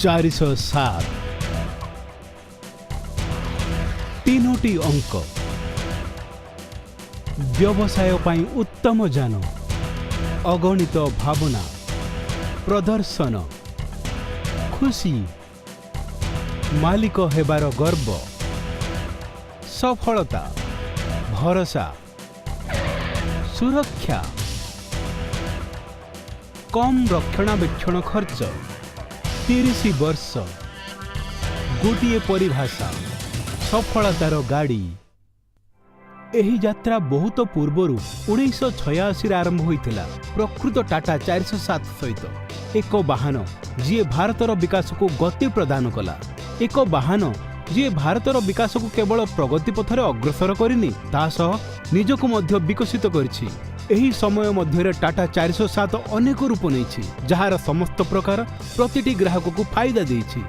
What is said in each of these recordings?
407, ତିନୋଟି ଅଙ୍କ, ବ୍ୟବସାୟ ପାଇଁ ଉତ୍ତମ ଯାନ, ଅଗଣିତ ଭାବନା, ପ୍ରଦର୍ଶନ, ଖୁସି, ମାଲିକ ହେବାର ଗର୍ବ, ସଫଳତା, ଭରସା, ସୁରକ୍ଷା, କମ୍ ରକ୍ଷଣାବେକ୍ଷଣ ଖର୍ଚ୍ଚ, 30 ବର୍ଷ, ଗୋଟିଏ ପରିଭାଷା, ସଫଳତାର ଗାଡ଼ି। ଏହି ଯାତ୍ରା ବହୁତ ପୂର୍ବରୁ 1986ରେ ଆରମ୍ଭ ହୋଇଥିଲା, ପ୍ରକୃତ ଟାଟା 407 ସହିତ। ଏକ ବାହନ ଯିଏ ଭାରତର ବିକାଶକୁ ଗତି ପ୍ରଦାନ କଲା। ଏକ ବାହନ ଯିଏ ଭାରତର ବିକାଶକୁ କେବଳ ପ୍ରଗତି ପଥରେ ଅଗ୍ରସର କରିନି, ତା ସହ ନିଜକୁ ମଧ୍ୟ ବିକଶିତ କରିଛି। ଏହି ସମୟ ମଧ୍ୟରେ ଟାଟା 407 ଅନେକ ରୂପ ନେଇଛି, ଯାହାର ସମସ୍ତ ପ୍ରକାର ପ୍ରତିଟି ଗ୍ରାହକକୁ ଫାଇଦା ଦେଇଛି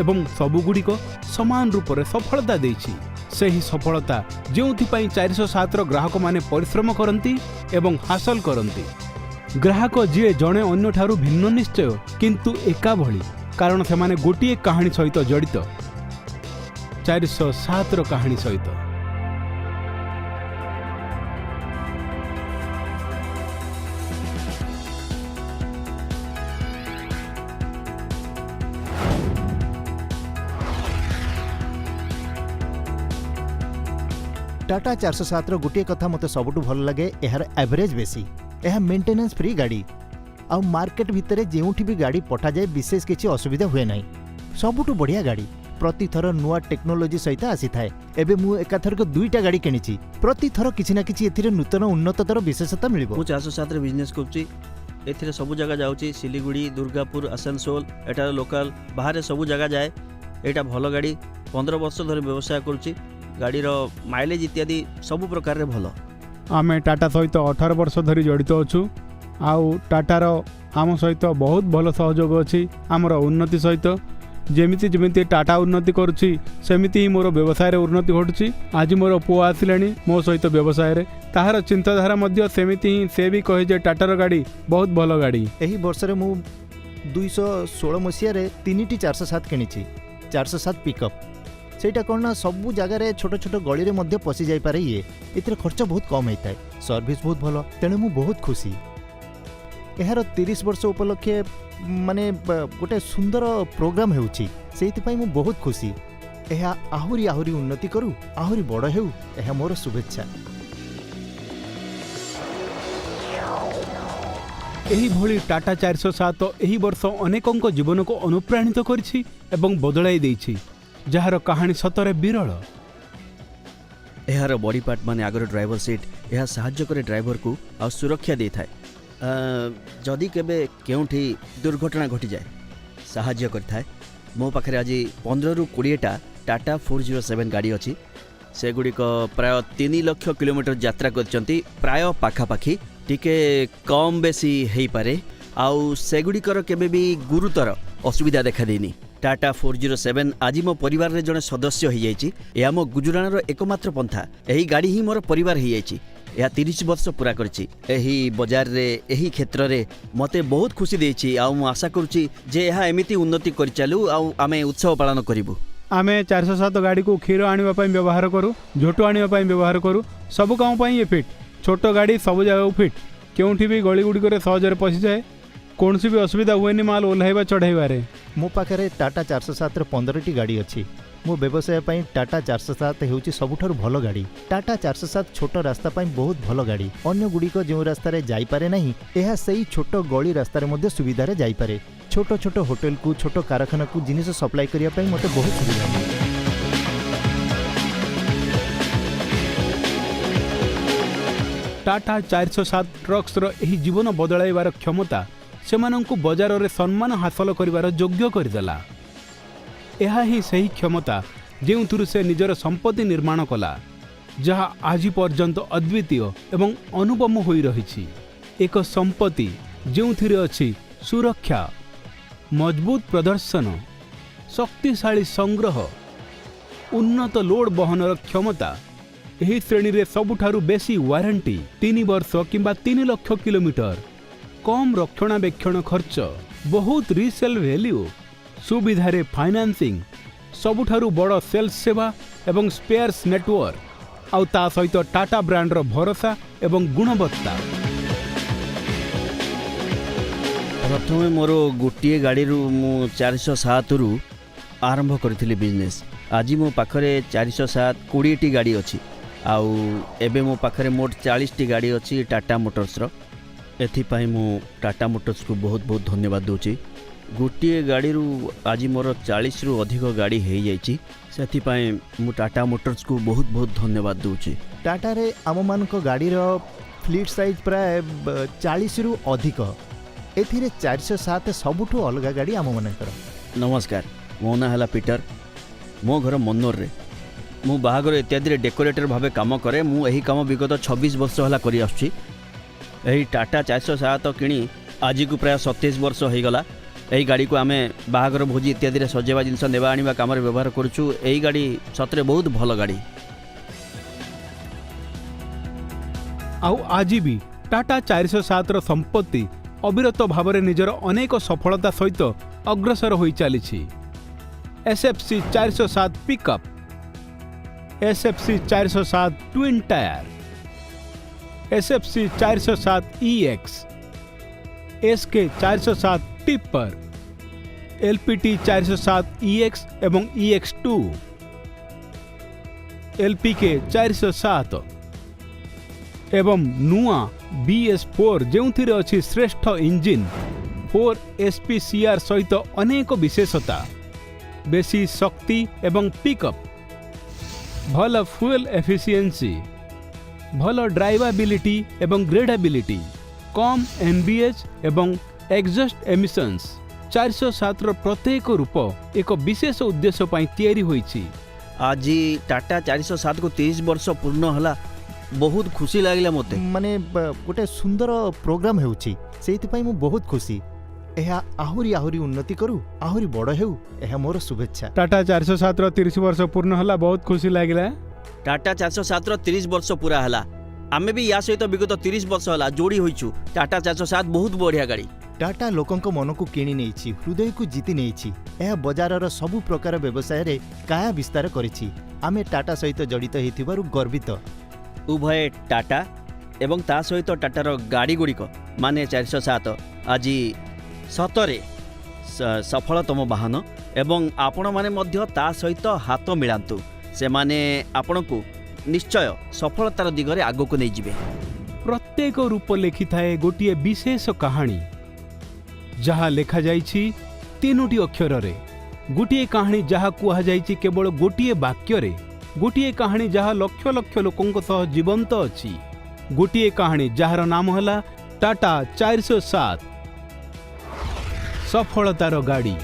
ଏବଂ ସବୁଗୁଡ଼ିକ ସମାନ ରୂପରେ ସଫଳତା ଦେଇଛି। ସେହି ସଫଳତା ଯେଉଁଥିପାଇଁ 407ର ଗ୍ରାହକମାନେ ପରିଶ୍ରମ କରନ୍ତି ଏବଂ ହାସଲ କରନ୍ତି। ଗ୍ରାହକ ଯିଏ ଜଣେ ଅନ୍ୟଠାରୁ ଭିନ୍ନ ନିଶ୍ଚୟ, କିନ୍ତୁ ଏକା ଭଳି, କାରଣ ସେମାନେ ଗୋଟିଏ କାହାଣୀ ସହିତ ଜଡ଼ିତ, 407ର କାହାଣୀ ସହିତ। ଟାଟା 407ର ଗୋଟିଏ କଥା ମୋତେ ସବୁଠୁ ଭଲ ଲାଗେ, ଏହାର ଆଭରେଜ୍ ବେଶୀ। ଏହା ମେଣ୍ଟେନାନ୍ସ ଫ୍ରି ଗାଡ଼ି ଆଉ ମାର୍କେଟ ଭିତରେ ଯେଉଁଠି ବି ଗାଡ଼ି ପଠାଯାଏ, ବିଶେଷ କିଛି ଅସୁବିଧା ହୁଏ ନାହିଁ। ସବୁଠୁ ବଢ଼ିଆ ଗାଡ଼ି, ପ୍ରତିଥର ନୂଆ ଟେକ୍ନୋଲୋଜି ସହିତ ଆସିଥାଏ। ଏବେ ମୁଁ ଏକାଥରକ ଦୁଇଟା ଗାଡ଼ି କିଣିଛି। ପ୍ରତିଥର କିଛି ନା କିଛି ଏଥିରେ ନୂତନ ଉନ୍ନତତର ବିଶେଷତା ମିଳିବ। ମୁଁ 407ରେ ବିଜନେସ୍ କରୁଛି। ଏଥିରେ ସବୁ ଜାଗା ଯାଉଛି, ସିଲିଗୁଡ଼ି, ଦୁର୍ଗାପୁର, ଆସାନସୋଲ, ଏଠାର ଲୋକାଲ, ବାହାରେ ସବୁ ଜାଗା ଯାଏ। ଏଇଟା ଭଲ ଗାଡ଼ି। 15 ବର୍ଷ ଧରି ବ୍ୟବସାୟ କରୁଛି। ଗାଡ଼ିର ମାଇଲେଜ୍ ଇତ୍ୟାଦି ସବୁ ପ୍ରକାରରେ ଭଲ। ଆମେ ଟାଟା ସହିତ 18 ବର୍ଷ ଧରି ଜଡ଼ିତ ଅଛୁ ଆଉ ଟାଟାର ଆମ ସହିତ ବହୁତ ଭଲ ସହଯୋଗ ଅଛି ଆମର ଉନ୍ନତି ସହିତ। ଯେମିତି ଯେମିତି ଟାଟା ଉନ୍ନତି କରୁଛି, ସେମିତି ହିଁ ମୋର ବ୍ୟବସାୟରେ ଉନ୍ନତି ଘଟୁଛି। ଆଜି ମୋର ପୁଅ ଆସିଲାଣି ମୋ ସହିତ ବ୍ୟବସାୟରେ। ତାହାର ଚିନ୍ତାଧାରା ମଧ୍ୟ ସେମିତି ହିଁ। ସେ ବି କହେ ଯେ ଟାଟାର ଗାଡ଼ି ବହୁତ ଭଲ ଗାଡ଼ି। ଏହି ବର୍ଷରେ ମୁଁ 216 ମସିହାରେ ତିନିଟି 407 କିଣିଛି। 407 ପିକଅପ୍, ସେଇଟା କ'ଣ ନା ସବୁ ଜାଗାରେ ଛୋଟ ଛୋଟ ଗଳିରେ ମଧ୍ୟ ପଶି ଯାଇପାରେ ଇଏ। ଏଥିରେ ଖର୍ଚ୍ଚ ବହୁତ କମ୍ ହେଇଥାଏ, ସର୍ଭିସ୍ ବହୁତ ଭଲ, ତେଣୁ ମୁଁ ବହୁତ ଖୁସି। ଏହାର 30 ବର୍ଷ ଉପଲକ୍ଷେ ମାନେ ଗୋଟେ ସୁନ୍ଦର ପ୍ରୋଗ୍ରାମ୍ ହେଉଛି, ସେଇଥିପାଇଁ ମୁଁ ବହୁତ ଖୁସି। ଏହା ଆହୁରି ଆହୁରି ଉନ୍ନତି କରୁ, ଆହୁରି ବଡ଼ ହେଉ, ଏହା ମୋର ଶୁଭେଚ୍ଛା। ଏହିଭଳି ଟାଟା 407 ଏହି ବର୍ଷ ଅନେକଙ୍କ ଜୀବନକୁ ଅନୁପ୍ରାଣିତ କରିଛି ଏବଂ ବଦଳାଇ ଦେଇଛି, ଯାହାର କାହାଣୀ ସତରେ ବିରଳ। ଏହାର ବଡି ପାର୍ଟ ମାନେ ଆଗର ଡ୍ରାଇଭର ସିଟ୍, ଏହା ସାହାଯ୍ୟ କରେ ଡ୍ରାଇଭରକୁ ଆଉ ସୁରକ୍ଷା ଦେଇଥାଏ। ଯଦି କେବେ କେଉଁଠି ଦୁର୍ଘଟଣା ଘଟିଯାଏ, ସାହାଯ୍ୟ କରିଥାଏ। ମୋ ପାଖରେ ଆଜି 15ରୁ 20ଟା ଟାଟା 407 ଗାଡ଼ି ଅଛି। ସେଗୁଡ଼ିକ ପ୍ରାୟ 3 ଲକ୍ଷ କିଲୋମିଟର ଯାତ୍ରା କରିଛନ୍ତି, ପ୍ରାୟ ପାଖାପାଖି, ଟିକେ କମ୍ ବେଶୀ ହେଇପାରେ। ଆଉ ସେଗୁଡ଼ିକର କେବେ ବି ଗୁରୁତର ଅସୁବିଧା ଦେଖାଦେଇନି। ଟାଟା 407 ଆଜି ମୋ ପରିବାରରେ ଜଣେ ସଦସ୍ୟ ହେଇଯାଇଛି। ଏହା ମୋ ଗୁଜୁରାଣର ଏକମାତ୍ର ପନ୍ଥା। ଏହି ଗାଡ଼ି ହିଁ ମୋର ପରିବାର ହେଇଯାଇଛି। ଏହା 30 ବର୍ଷ ପୁରା କରିଛି ଏହି ବଜାରରେ, ଏହି କ୍ଷେତ୍ରରେ ମୋତେ ବହୁତ ଖୁସି ଦେଇଛି। ଆଉ ମୁଁ ଆଶା କରୁଛି ଯେ ଏହା ଏମିତି ଉନ୍ନତି କରିଚାଲୁ ଆଉ ଆମେ ଉତ୍ସବ ପାଳନ କରିବୁ। ଆମେ 407 ଗାଡ଼ିକୁ କ୍ଷୀର ଆଣିବା ପାଇଁ ବ୍ୟବହାର କରୁ, ଝୋଟ ଆଣିବା ପାଇଁ ବ୍ୟବହାର କରୁ। ସବୁ କାମ ପାଇଁ ଇଏ ଫିଟ୍। ଛୋଟ ଗାଡ଼ି, ସବୁ ଜାଗାକୁ ଫିଟ୍। କେଉଁଠି ବି ଗଳି ଗୁଡ଼ିକରେ ସହଜରେ ପଶିଯାଏ। କୌଣସି ବି ଅସୁବିଧା ହୁଏନି ମାଲ ଓହ୍ଲାଇବା ଚଢ଼ାଇବାରେ। ମୋ ପାଖରେ ଟାଟା 407ର 15ଟି ଗାଡ଼ି ଅଛି। ମୋ ବ୍ୟବସାୟ ପାଇଁ ଟାଟା 407 ହେଉଛି ସବୁଠାରୁ ଭଲ ଗାଡ଼ି। ଟାଟା 407 ଛୋଟ ରାସ୍ତା ପାଇଁ ବହୁତ ଭଲ ଗାଡ଼ି। ଅନ୍ୟ ଗୁଡ଼ିକ ଯେଉଁ ରାସ୍ତାରେ ଯାଇପାରେ ନାହିଁ, ଏହା ସେଇ ଛୋଟ ଗଳି ରାସ୍ତାରେ ମଧ୍ୟ ସୁବିଧାରେ ଯାଇପାରେ। ଛୋଟ ଛୋଟ ହୋଟେଲକୁ, ଛୋଟ କାରଖାନାକୁ ଜିନିଷ ସପ୍ଲାଏ କରିବା ପାଇଁ ମୋତେ ବହୁତ ସୁବିଧା ମିଳେ। ଟାଟା 407 ଟ୍ରକ୍ସର ଏହି ଜୀବନ ବଦଳାଇବାର କ୍ଷମତା ସେମାନଙ୍କୁ ବଜାରରେ ସମ୍ମାନ ହାସଲ କରିବାର ଯୋଗ୍ୟ କରିଦେଲା। ଏହା ହିଁ ସେହି କ୍ଷମତା ଯେଉଁଥିରୁ ସେ ନିଜର ସମ୍ପତ୍ତି ନିର୍ମାଣ କଲା, ଯାହା ଆଜି ପର୍ଯ୍ୟନ୍ତ ଅଦ୍ୱିତୀୟ ଏବଂ ଅନୁପମ ହୋଇ ରହିଛି। ଏକ ସମ୍ପତ୍ତି ଯେଉଁଥିରେ ଅଛି ସୁରକ୍ଷା, ମଜବୁତ ପ୍ରଦର୍ଶନ, ଶକ୍ତିଶାଳୀ ସଂଗ୍ରହ, ଉନ୍ନତ ଲୋଡ୍ ବହନର କ୍ଷମତା, ଏହି ଶ୍ରେଣୀରେ ସବୁଠାରୁ ବେଶୀ ୱାରେଣ୍ଟି, 3 ବର୍ଷ କିମ୍ବା 3 ଲକ୍ଷ କିଲୋମିଟର, କମ୍ ରକ୍ଷଣାବେକ୍ଷଣ ଖର୍ଚ୍ଚ, ବହୁତ ରିସେଲ୍ ଭ୍ୟାଲ୍ୟୁ, ସୁବିଧାରେ ଫାଇନାନ୍ସିଂ, ସବୁଠାରୁ ବଡ଼ ସେଲ୍ସ ସେବା ଏବଂ ସ୍ପେୟାର୍ସ ନେଟୱାର୍କ, ଆଉ ତା ସହିତ ଟାଟା ବ୍ରାଣ୍ଡର ଭରସା ଏବଂ ଗୁଣବତ୍ତା। ପ୍ରଥମେ ମୋର ଗୋଟିଏ ଗାଡ଼ିରୁ ମୁଁ 407ରୁ ଆରମ୍ଭ କରିଥିଲି ବିଜନେସ୍। ଆଜି ମୋ ପାଖରେ 407 20ଟି ଗାଡ଼ି ଅଛି ଆଉ ଏବେ ମୋ ପାଖରେ ମୋଟ 40ଟି ଗାଡ଼ି ଅଛି ଟାଟା ମୋଟର୍ସର। ଏଥିପାଇଁ ମୁଁ ଟାଟା ମୋଟର୍ସକୁ ବହୁତ ବହୁତ ଧନ୍ୟବାଦ ଦେଉଛି। ଗୋଟିଏ ଗାଡ଼ିରୁ ଆଜି ମୋର 40ରୁ ଅଧିକ ଗାଡ଼ି ହେଇଯାଇଛି, ସେଥିପାଇଁ ମୁଁ ଟାଟା ମୋଟର୍ସକୁ ବହୁତ ବହୁତ ଧନ୍ୟବାଦ ଦେଉଛି। ଟାଟାରେ ଆମମାନଙ୍କ ଗାଡ଼ିର ଫ୍ଲିଟ୍ ସାଇଜ୍ ପ୍ରାୟ 40ରୁ ଅଧିକ। ଏଥିରେ 407 ସବୁଠୁ ଅଲଗା ଗାଡ଼ି ଆମମାନଙ୍କର। ନମସ୍କାର, ମୋ ନାଁ ହେଲା ପିଟର। ମୋ ଘର ମନ୍ନୋରରେ। ମୁଁ ବାହାଘର ଇତ୍ୟାଦିରେ ଡେକୋରେଟର ଭାବେ କାମ କରେ। ମୁଁ ଏହି କାମ ବିଗତ 26 ବର୍ଷ ହେଲା କରିଆସୁଛି। ଏହି ଟାଟା 407 କିଣି ଆଜିକୁ ପ୍ରାୟ 27 ବର୍ଷ ହୋଇଗଲା। ଏହି ଗାଡ଼ିକୁ ଆମେ ବାହାଘର, ଭୋଜି ଇତ୍ୟାଦିରେ ସଜେଇବା ଜିନିଷ ନେବା ଆଣିବା କାମରେ ବ୍ୟବହାର କରୁଛୁ। ଏହି ଗାଡ଼ି ସତରେ ବହୁତ ଭଲ ଗାଡ଼ି। ଆଉ ଆଜି ବି ଟାଟା 407ର ସମ୍ପତ୍ତି ଅବିରତ ଭାବରେ ନିଜର ଅନେକ ସଫଳତା ସହିତ ଅଗ୍ରସର ହୋଇ ଚାଲିଛି। SFC 407 pickup, SFC 407 twin tier, SFC 407 EX, SK 407 tipper, LPT 407 EX ଏବଂ EX2, LPK 407 ଏବଂ ନୂଆ BS4, ଯେଉଁଥିରେ ଅଛି ଶ୍ରେଷ୍ଠ ଇଞ୍ଜିନ୍, 4 SPCR ସହିତ ଅନେକ ବିଶେଷତା, ବେଶୀ ଶକ୍ତି ଏବଂ ପିକଅପ୍, ଭଲ ଫୁଏଲ୍ ଏଫିସିଏନ୍ସି, ଭଲ ଡ୍ରାଇଭାବିଲିଟି ଏବଂ ଗ୍ରେଡାବିଲିଟି, କମ୍ ଏନ୍ବିଏଚ୍ ଏବଂ ଏକ୍ସଜଷ୍ଟ ଏମିସନ୍ସ। 407ର ପ୍ରତ୍ୟେକ ରୂପ ଏକ ବିଶେଷ ଉଦ୍ଦେଶ୍ୟ ପାଇଁ ତିଆରି ହୋଇଛି। ଆଜି ଟାଟା 407କୁ 30 ବର୍ଷ ପୂର୍ଣ୍ଣ ହେଲା। ବହୁତ ଖୁସି ଲାଗିଲା ମୋତେ। ମାନେ ଗୋଟେ ସୁନ୍ଦର ପ୍ରୋଗ୍ରାମ ହେଉଛି, ସେଇଥିପାଇଁ ମୁଁ ବହୁତ ଖୁସି। ଏହା ଆହୁରି ଆହୁରି ଉନ୍ନତି କରୁ, ଆହୁରି ବଡ଼ ହେଉ, ଏହା ମୋର ଶୁଭେଚ୍ଛା। ଟାଟା 407ର 30 ବର୍ଷ ପୂର୍ଣ୍ଣ ହେଲା, ବହୁତ ଖୁସି ଲାଗିଲା। ଟାଟା 407ର 30 ବର୍ଷ ପୁରା ହେଲା। ଆମେ ବି ୟା ସହିତ ବିଗତ 30 ବର୍ଷ ହେଲା ଯୋଡ଼ି ହୋଇଛୁ। ଟାଟା 407 ବହୁତ ବଢ଼ିଆ ଗାଡ଼ି। ଟାଟା ଲୋକଙ୍କ ମନକୁ କିଣି ନେଇଛି, ହୃଦୟକୁ ଜିତି ନେଇଛି। ଏହା ବଜାରର ସବୁ ପ୍ରକାର ବ୍ୟବସାୟରେ କାୟା ବିସ୍ତାର କରିଛି। ଆମେ ଟାଟା ସହିତ ଜଡ଼ିତ ହେଇଥିବାରୁ ଗର୍ବିତ। ଉଭୟ ଟାଟା ଏବଂ ତା ସହିତ ଟାଟାର ଗାଡ଼ିଗୁଡ଼ିକ ମାନେ 407 ଆଜି ସତରେ ସଫଳତମ ବାହନ ଏବଂ ଆପଣମାନେ ମଧ୍ୟ ତା ସହିତ ହାତ ମିଳାନ୍ତୁ। ସେମାନେ ଆପଣଙ୍କୁ ନିଶ୍ଚୟ ସଫଳତାର ଦିଗରେ ଆଗକୁ ନେଇଯିବେ। ପ୍ରତ୍ୟେକ ରୂପ ଲେଖିଥାଏ ଗୋଟିଏ ବିଶେଷ କାହାଣୀ, ଯାହା ଲେଖାଯାଇଛି ତିନୋଟି ଅକ୍ଷରରେ। ଗୋଟିଏ କାହାଣୀ ଯାହା କୁହାଯାଇଛି କେବଳ ଗୋଟିଏ ବାକ୍ୟରେ। ଗୋଟିଏ କାହାଣୀ ଯାହା ଲକ୍ଷ ଲକ୍ଷ ଲୋକଙ୍କ ସହ ଜୀବନ୍ତ ଅଛି। ଗୋଟିଏ କାହାଣୀ ଯାହାର ନାମ ହେଲା ଟାଟା 407, ସଫଳତାର ଗାଡ଼ି।